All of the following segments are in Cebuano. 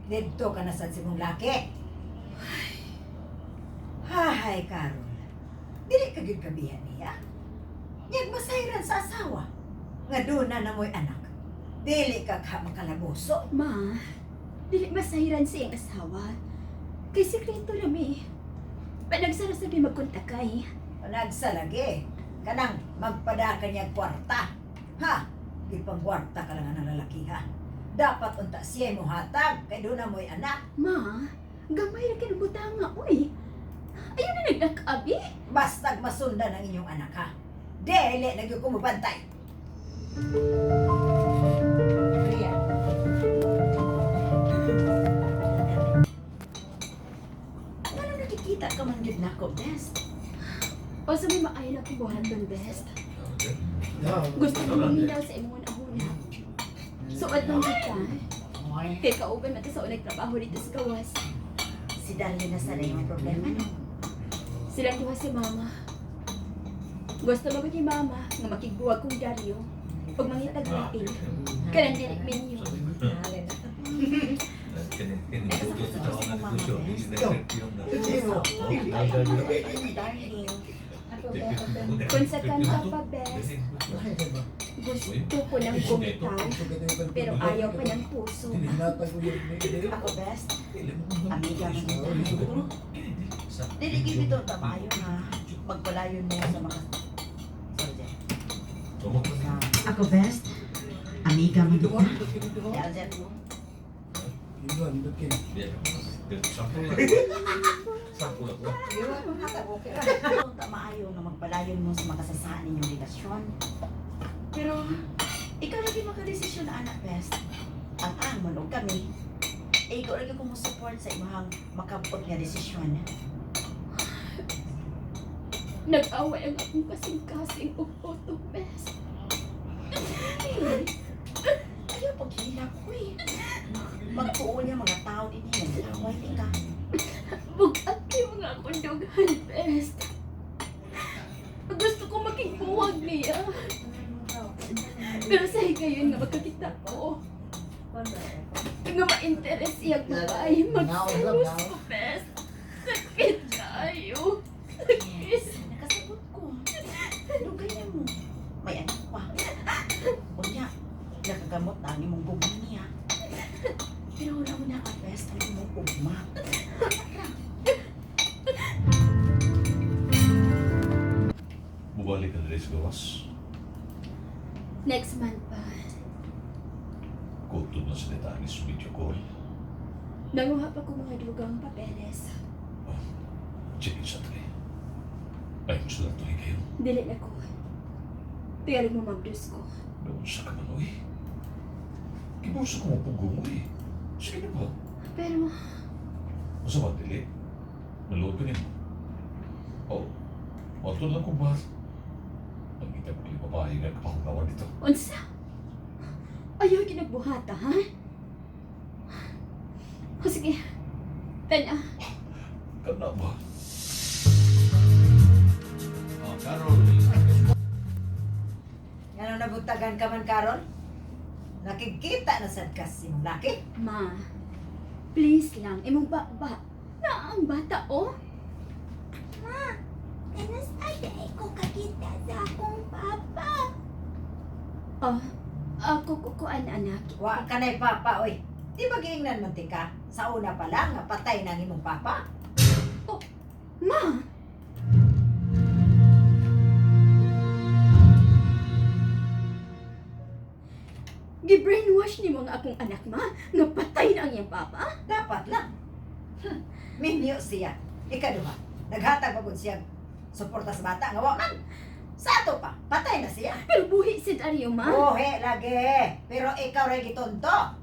Didto ka na sad sa imong laki. Hay, Carol. Dili ka gyud kabihan niya. Nyag masayran sa asawa. Nga duna na mo'y anak. Dili ka ka makalabuso. Ma, dili masahiran sa iyang asawa. Kay sikreto rami. Panagsara sabi magkontakay. Nagsalagi. Kanang magpada ka niya kwarta. Ha? Gipang kwarta ka lang ang lalaki ha. Dapat unta siya mo hatag kay doon na mo'y anak. Ma, gamay ra kay butanga, uy. Ayaw na nagnakabi. Bastag masundan ang inyong anak ha. Dili na gyud ko mobantay. Priya. Ano nakikita ka man gyud nako, best? O sa may maayo na akong buhaton, best. Gusto ko maminaw sa imong ahuna. Suot lang kita. Kay kauban man ta sa unang trabaho dito sa gawas. Si Darlene na sana yung problema, no? Silang duha si mama. Gusto mo ni mama nga makigbuwag kong Dario pag mangitag lain. Kanang dili minyo. Darling. Kung sa kanta pa, best, gusto ko nang bumitaw, pero ayaw pa ng puso. Ako, best. Amiga man kita. Dili gyud bitaw ta maayo ha. Magpalayon mo sa mga. Sorry, Jen. Ako best, amiga man kita. Dahil, Jen. Ta maayo nga magpalayon mo sa makasasaan ninyong relasyon. Pero ikaw lagi makadesisyon anak best. Ang amon og kami. Eh, ikaw lagi ko mo support sa imong makabot nga desisyon. Nag-away ang akong kasing-kasing og auto, best. Ay, ayaw paghilak ko eh. Magtuon niya mga tao din eh. Nag-away din ka. Bugat yung mga akong dughan, best. Gusto ko makigbuwag niya. Pero sa higayon nga magkakita ko, nga ma-interest siyang babae, magselos ko, best. Sakit kayo. Sakit. Yes, nakasabot ko. Dugay na mo. May anak pa. Unya, nakagamot na ang imong gugma niya. Pero wala mo na ka best ang imong ugma. Bubalik ka na sa gawas. Next month pa, Kuto na sila tayo sa video call. nanguha pa ko mga dugang papeles. Check sa tre. Ay, gusto na tuloy kayo. Dili na ko. Tiyarin mo magdus ko. Doon sa kamanoy. Kibusa ko mo pugong eh. Sige na ba? Pero, Masa ba, dili? Naluod ko nimo. Oh, wato lang ko ba? Nangita ko yung babae nga kapahugawan dito. Unsa? Ayaw ginagbuhata, ha? O sige, tana. Kana ba? Oh, Carol. Ngano nabuntagan ka man Carol? Nakikita na sad ka sa imong laki. Ma, please lang, imong ba-ba. Na ang bata, oh. Ma, kanas ate ko kakita sa akong papa. Oh, ako kukuan, anak. Wa ka na'y papa oy. Di ba giingnan man tika? Sa una pa lang nga patay na ang imong papa. Ma! Gi-brainwash ni mga akong anak, ma, nga patay na ang iyang papa. Dapat lang. Minyo siya. Ikaduha, naghatag pa gud siya suporta sa bata nga wa man. Sa ato pa, patay na siya. Pero buhi si Dario, ma. Buhi lagi. Pero ikaw ray gitonto.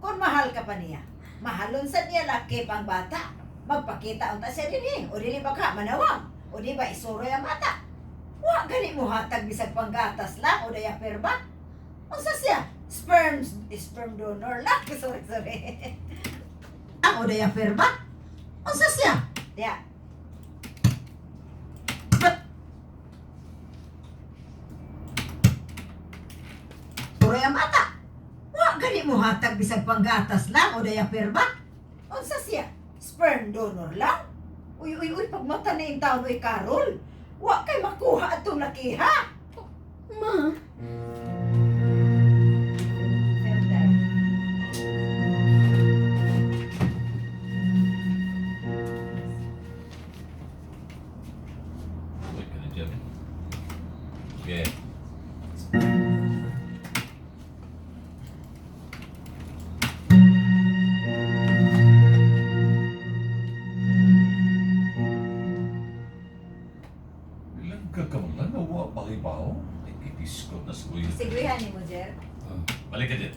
Kung mahal ka pa niya, mahalon sa niya laki pang bata. Magpakita unta siya dinhi. O dili ba ka manawang? O di ba isuroy ang bata? Wa gani mo hatag bisag panggatas lang o diaper ba? Unsa siya? Sperm sperm donor lang. Sorry, sorry. Ang o diaper ba? Unsa siya? Diya. Suroy ang bata. Wa gani mo hatag bisag panggatas lang o diaper ba? Unsa siya? Sperm donor lang? Uy, uy, uy, pagmata na yung taon, uy, Carol. Wa kay makuha atong lakiha. Ma, Filter. Wait ka na dyan. Okay. Ilang kakamangan na wa pakibaw? Ay, ipiskot na sa kuya. Sigwihan ni mo, Jer. Balik ka dyan.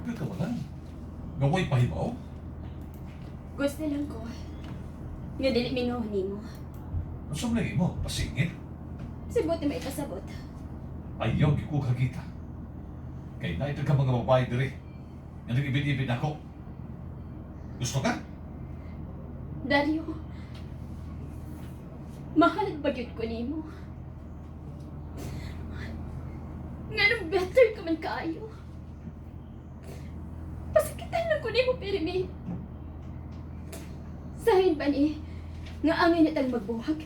Kakamangan? Nga wa'y pahibaw? Gusto lang ko nga dili mingaw nimo. Ano sa lagi mo? Pasingit? Sibot na may kasabot. Ayaw gi ko kakita. Kay naito ka mga babae diri. Nga nag-ibid-ibid ako. Gusto ka? Dario, mahal ba gyud ko nimo? Nganong better ka man kaayo? Pasakitan lang ko nimo pirmi. Sahin ba ni nga angay na tang magbuhag?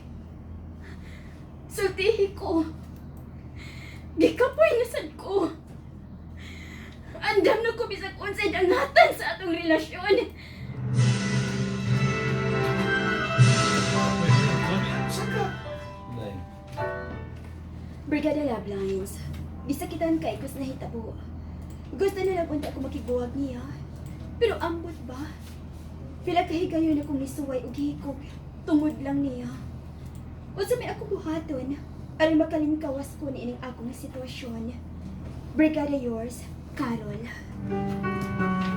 Sultihi ko. Gikapoy na sad ko. Andam na ko bisag unsay dangatan sa atong relasyon. Saan ka? Brigada Love Lines. Gisakitan kay kus nahitabo. Gusto na lang unta ako makigbuhag niya. Pero ambot ba? Pila kahigayon akong nisuway og hikog. Tungod lang niya. Unsa may ako buhaton aron makalingkawas ko niining akong sitwasyon. Brigada yours, Carol.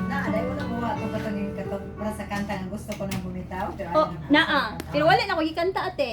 Na, alay, wala mo atong katong katong para sa kanta nga gusto ko nang bumitaw. Pero Oh, ayaw na. naa. Pero wala na ko gikanta, ate.